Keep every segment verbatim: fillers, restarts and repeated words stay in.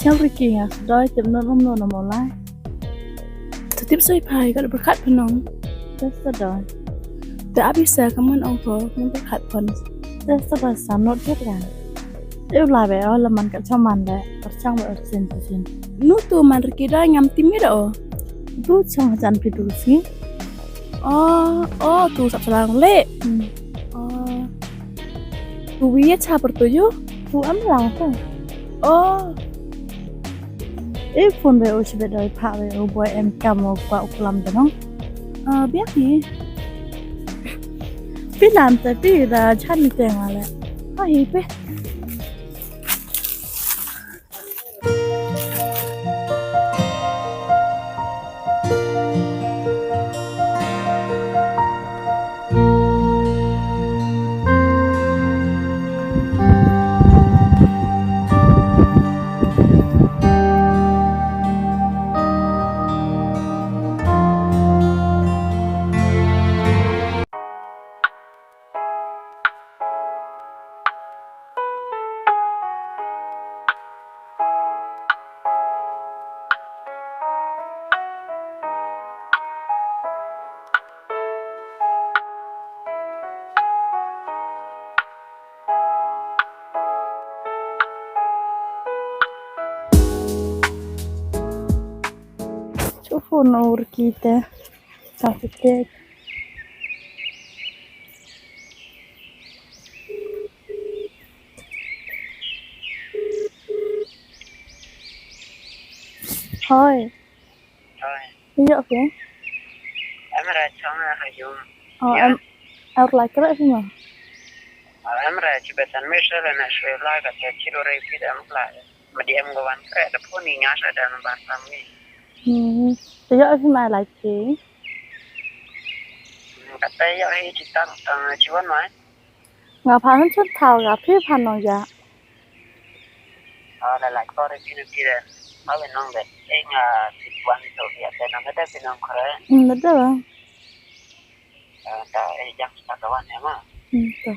Chau Ricky, nga sa doi tip non um non mo lai. Te tip soi phai ka da pyrkhat pynong. Te sa doi. Te abi sa ka man ong pho, man pyrkhat pon. Te sa ba sa not jot ka. Eu la be o la man ka chong man de, ka chong be o sin sin. Nu tu man Ricky da ngam tip mi da o. Tu chong jan pi tu si. O, o, tu sap salang le. Hmm. O. Tu wi ya cha per tu yu. Tu am la ko. O. E phone be o chi be doi pha be o boy em kam o kwa u klam de nong. A, biang hi. Pi lam te pi da chan mi te nga le. Ha hi pe. Chu phone o Ricky te. Sa te. Hoi. Hoi. Yoh phi? Em re chong ha yung. O, em, em lai kre phi ma? O, em re chi besan me se le na se lai ka te chi ro re phi em lai. Ma di em ko wan kre da phone ni nga sa da ma ba sam ni. Hmm. Te yoh phi ma lai phi? Ka te yoh hi chi tang, tang chi wan mai. Nga phan chan thaw ya, phi phan nong ya. A, la la ko re phi nong ki re. A, we nong de. E nga si wan to ya te nong de phi nong kre. Hmm, de de. A, ta e jang sa ka wan ya ma. Hmm, ta.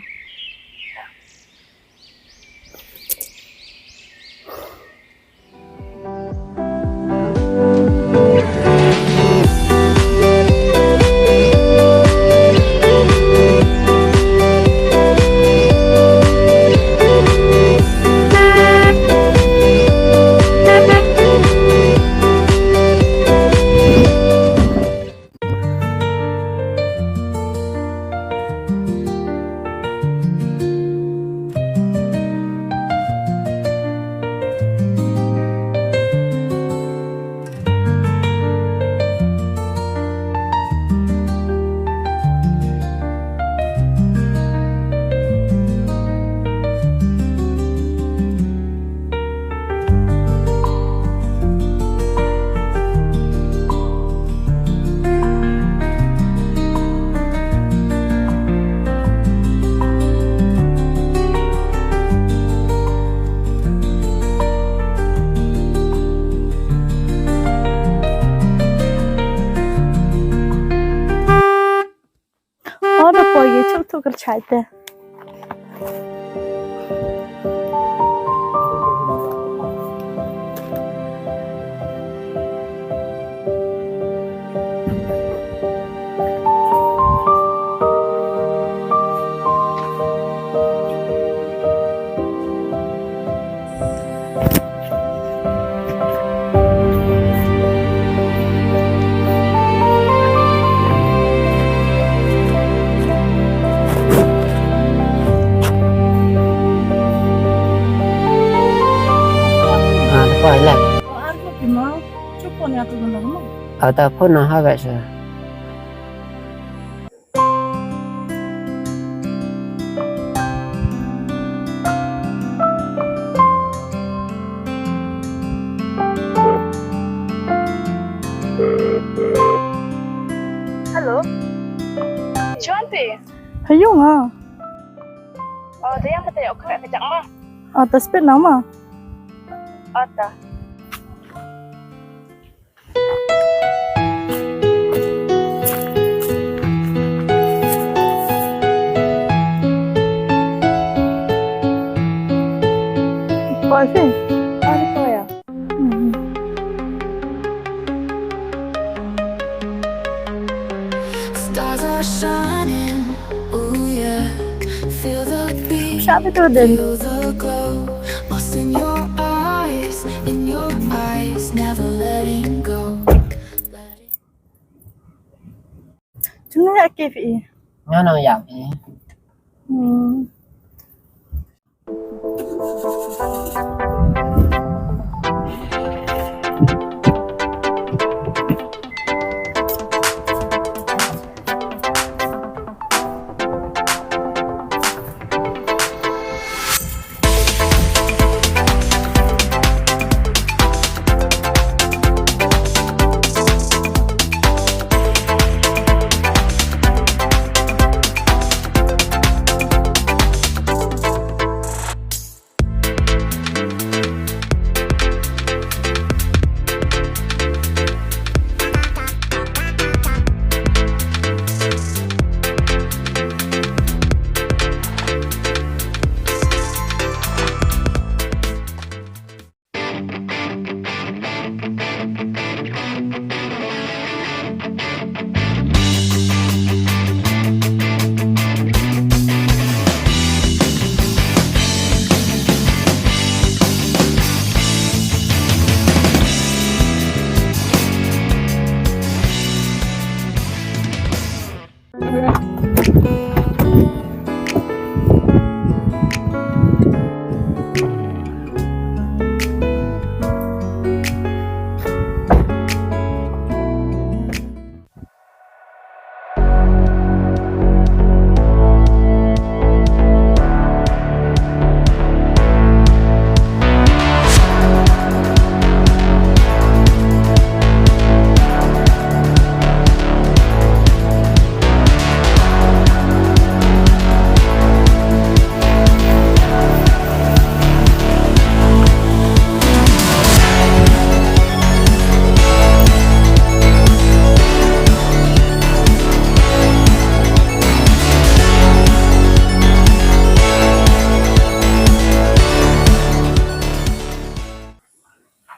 O, da poi ye chuk thuk kyrchai te. Ah, da poi leh. O, ar ko phi mo, chu phone ya ko mo. Ah, ta phone na ha ga sa. Hello. Chuan phi? Hayu nga. O, te yang kata ya, okay, kata ma. O, ta speed na ma. O, ta. Poi phi? Poi, poi ya. Apa tu din? Feel the glow, lost in your eyes, in your eyes, never letting go. Cuma ya ke phi. Nga nang ya phi. Hmm.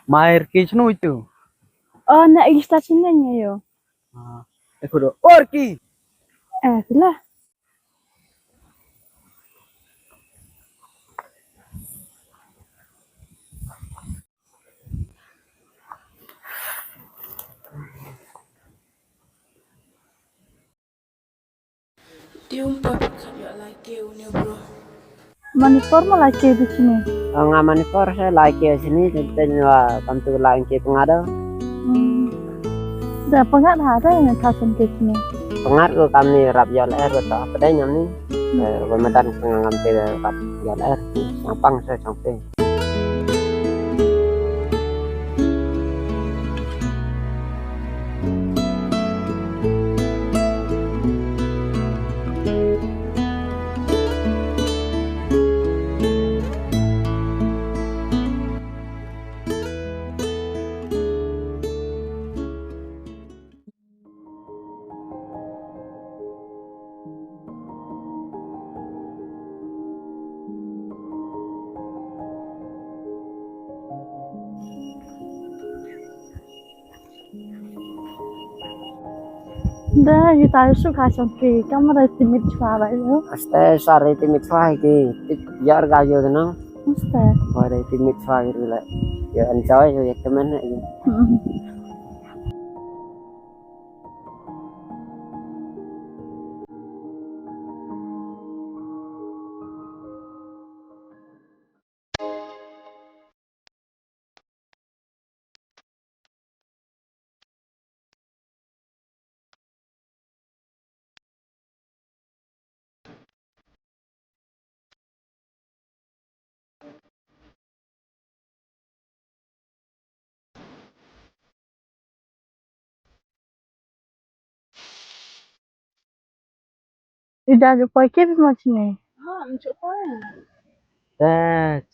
Mair ki chnu itu. Oh, na i sta chine nge yo. Ah, e kudo. Or ki. Eh, pila. Tium pa pyrkhat yoh lai ke u ne bro. Manipur ma lai ke di chini. Ah, nga Manipur se lai ke chini, tenten wa kam tu lai ke pengada. Hmm. Da pengat ha da ne thasun ke chini. Pengat ko kami rap yoh lai er ko ta, pedai nyam ni. Hmm. Eh, ko medan ko ngam te rap yoh lai er, sang pang se sang pe. Da, guitar su ka chong ki, kamera timit chwa ba yo. Aste, sorry, timit chwa ki, yar ga yo na. Aste. Sorry, timit chwa ki le. Yo, enjoy, yo, yak temen, yo. Hmm. Ida ju poi ke bi mo chine. Ha, nchu poi. Te,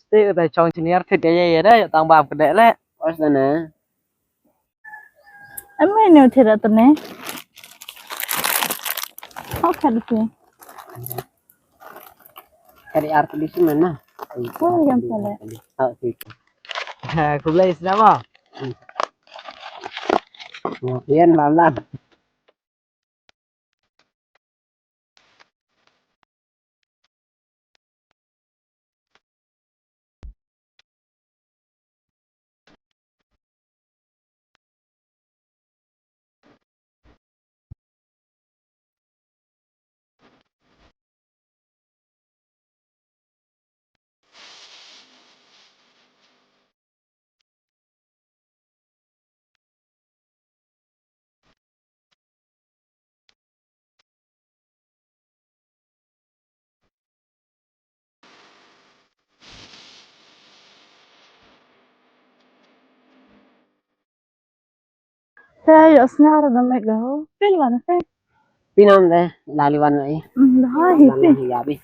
te, te chong chine ar thit ya ya da, tang bam kede le. Os da ne. Ame ne thit da tane. Okay, okay. Kari ar tu di sini mana? Oh, yang pala. Oh, situ. Ha, khublei sinama. Yan, lam lam. Te yoh sñiaw da me go. Pil wan te. Phi nam de, la li wan i. Mm, da hi phi. Hi ya bi.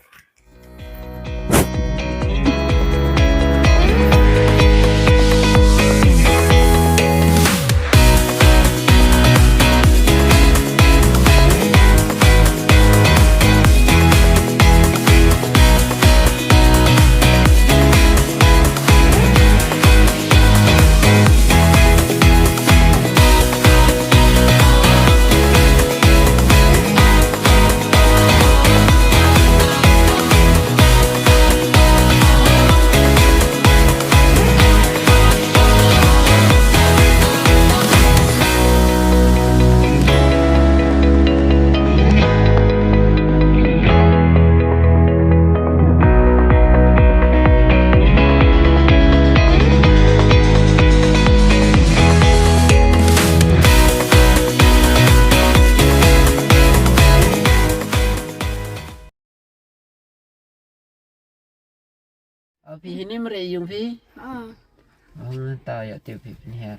Phi hi ni mre yung phi? Ah. Oh, ta ya tiu phi pynher.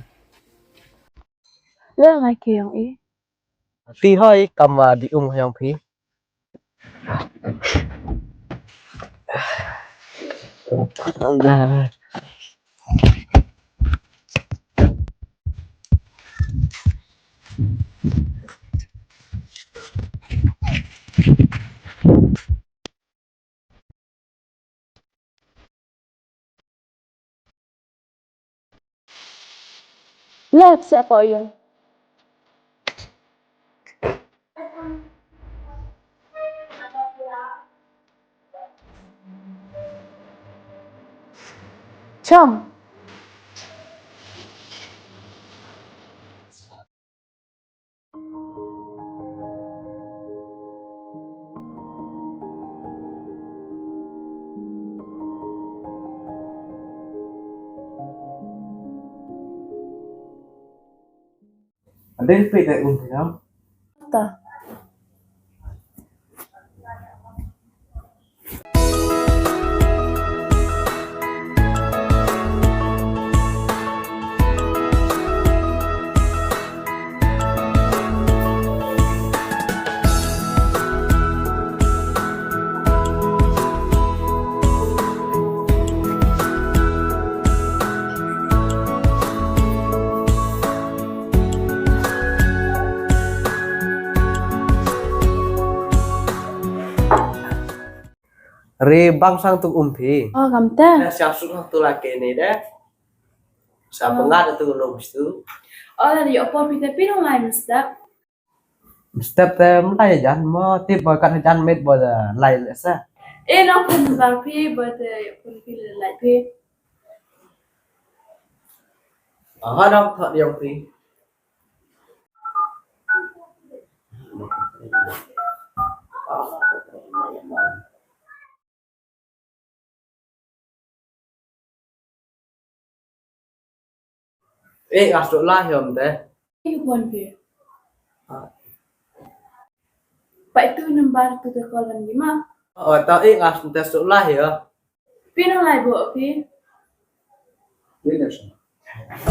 Le mai ke yung i. Ti hoi kam wa di um yong phi. Lep se ko yung. Chong. Ade phi da um phi na? Ta. Re bang sang tu um phi. Oh, kam te. Sa suk tu la ke ni de. Sa pengat tu lo bistu. Oh, la yo por phi te phi nong lai mynstep. Mynstep te mlai jan mo, ti boy kat jan met boy lai le sa. E no pun bar phi boy te pun phi le lai phi. Aha dong thot yong phi. Eh, ngas tu lah yom te. Ibu phi. Pak itu number tu te call lagi ma. Oh, tau eh ngas tu lah ya. Phi nong lai bo phi. Phi nong lai.